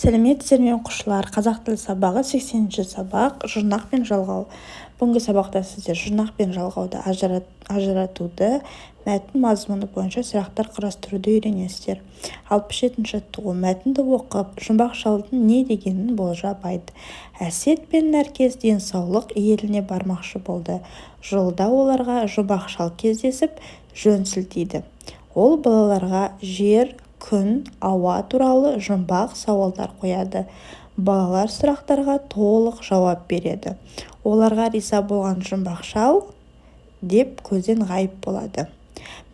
Сәлеметсіздер ме, оқушылар! Қазақ тілі сабағы, 80-сабақ, жұрнақ пен жалғау. Бүгінгі сабақта сіздер жұрнақ пен жалғауды ажыратуды, мәтін мазмұны бойынша сұрақтар құрастыруды үйренесіздер. 67-жаттығу. Мәтінді оқып, жұмбақ шалдың не дегенін болжап айт. Әсет пен Нәркес Денсаулық еліне бармақшы болды. Жолда оларға жұмбақ шал кездесіп, жөн сілтейді. Ол балаларға жер, күн, ауа туралы жұмбақ сауалдар қояды. Балалар сұрақтарға толық жауап береді. Оларға риза болған жұмбақ шал деп көзден ғайып болады.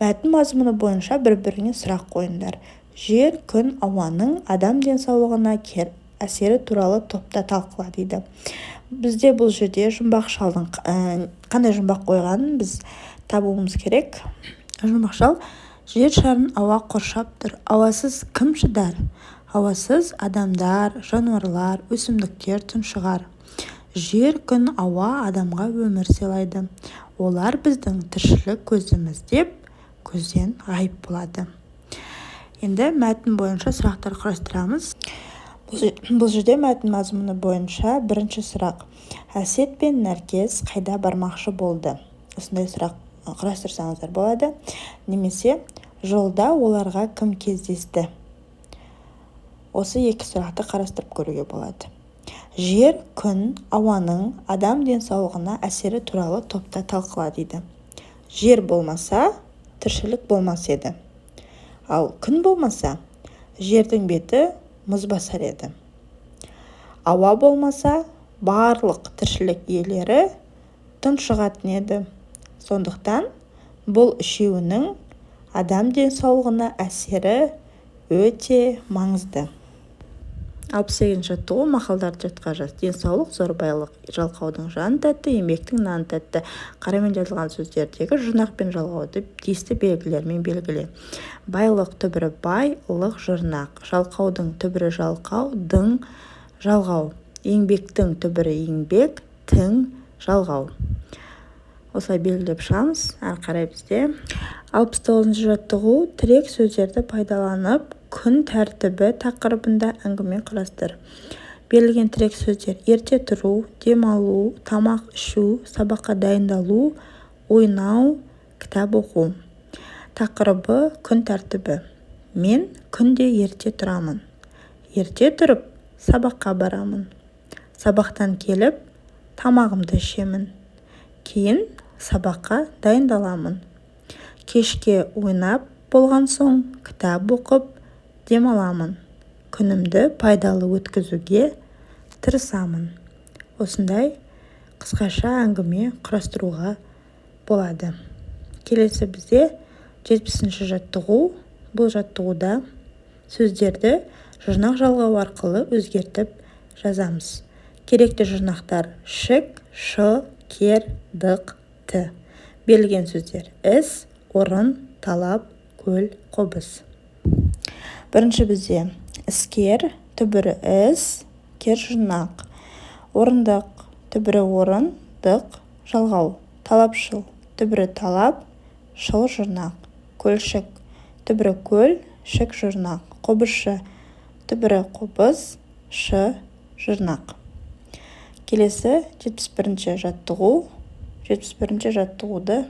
Мәтін мазмұны бойынша бір-біріңе сұрақ қойыңдар. Жер, күн, ауаның адам денсаулығына әсері туралы топта талқыла дейді. Бізде бұл жерде жұмбақ шалдың қандай жұмбақ қойғанын біз табуымыз керек. Жұмбақ шал: «Жер шарын ауа қоршап тұр. Ауасыз кім шыдар? Ауасыз адамдар, жануарлар, өсімдіктер тұншығар. Жер, күн, ауа адамға өмір сыйлайды. Олар біздің тіршілік көзіміз», – деп көзден ғайып болады. Енді мәтін бойынша сұрақтар құрастырамыз. Бұл жерде мәтін мазмұны бойынша бірінші сұрақ: Әсет пен Нәркес қайда бармақшы болды? Осындай сұрақ құрастырсаңыздар болады. Немесе жолда оларға кім кездесті? Осы екі сұрақты қарастырып көруге болады. Жер, күн, ауаның адам денсаулығына әсері туралы топта талқыла дейді. Жер болмаса, тіршілік болмас еді. Ал күн болмаса, жердің беті мұз басар еді. Ауа болмаса, барлық тіршілік иелері тұншығатын еді. Сондықтан бұл үшеуінің адам денсаулығына әсері өте маңызды. 68-жаттығу. Мақалдарды жатқа жаз. Денсаулық – зор байлық. Жалқаудың жаны тәтті, еңбектің наны тәтті. Қарамен жазылған сөздердегі жұрнақ пен жалғауды тиісті белгілермен белгіле. Байлық түбірі бай, лық жұрнақ. Жалқаудың түбірі жалқау, дың жалғау. Еңбектің түбірі еңбек, тің жалғау. Осылай белгілеп шығамыз. Әрі қарай бізде 69-жаттығу. Тірек сөздерді пайдаланып, күн тәртібі тақырыбында әңгіме құрастыр. Берілген тірек сөздер: ерте тұру, демалу, тамақ ішу, сабаққа дайындалу, ойнау, кітап оқу. Тақырыбы: күн тәртібі. Мен күнде ерте тұрамын. Ерте тұрып, сабаққа барамын. Сабақтан келіп, тамағымды ішемін. Кейін сабаққа дайындаламын. Кешке ойнап болған соң, кітап оқып, демаламын. Күнімді пайдалы өткізуге тырысамын. Осындай қысқаша әңгіме құрастыруға болады. Келесі бізде 70-жаттығу. Бұл жаттығуда сөздерді жұрнақ жалғау арқылы өзгертіп жазамыз. Керекті жұрнақтар: шік, шы, кер, дық, ті. Берілген сөздер: іс, орын, талап, көл, қобыз. Бірінші бізде іскер, түбірі іс, кер жұрнақ. Орындық, түбірі орын, дық жалғау. Талапшыл, түбірі талап, шыл жұрнақ. Көлшік, түбірі көл, шік жұрнақ. Қобызшы, түбірі қобыз, шы жұрнақ. Келесі 71-жаттығу. 71-жаттығуды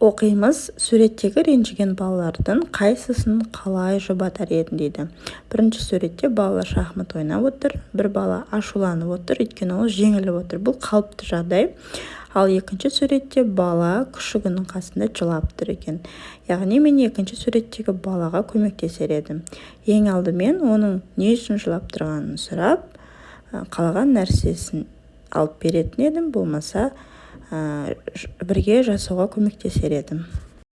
оқимыз. Суреттегі ренжіген балалардың қайсысын қалай жұбатар едің дейді. Бірінші суретте балалар шахмат ойнап отыр. Бір бала ашуланып отыр, өйткені ол жеңіліп отыр. Бұл қалыпты жағдай. Ал екінші суретте бала күшігінің қасында жылап тұр екен. Яғни мен екінші суреттегі балаға көмектесер едім. Ең алдымен оның не үшін жылап тұрғанын сұрап, қалаған нәрсесін алып беретін едім, болмаса бірге жасауға көмектесер едім.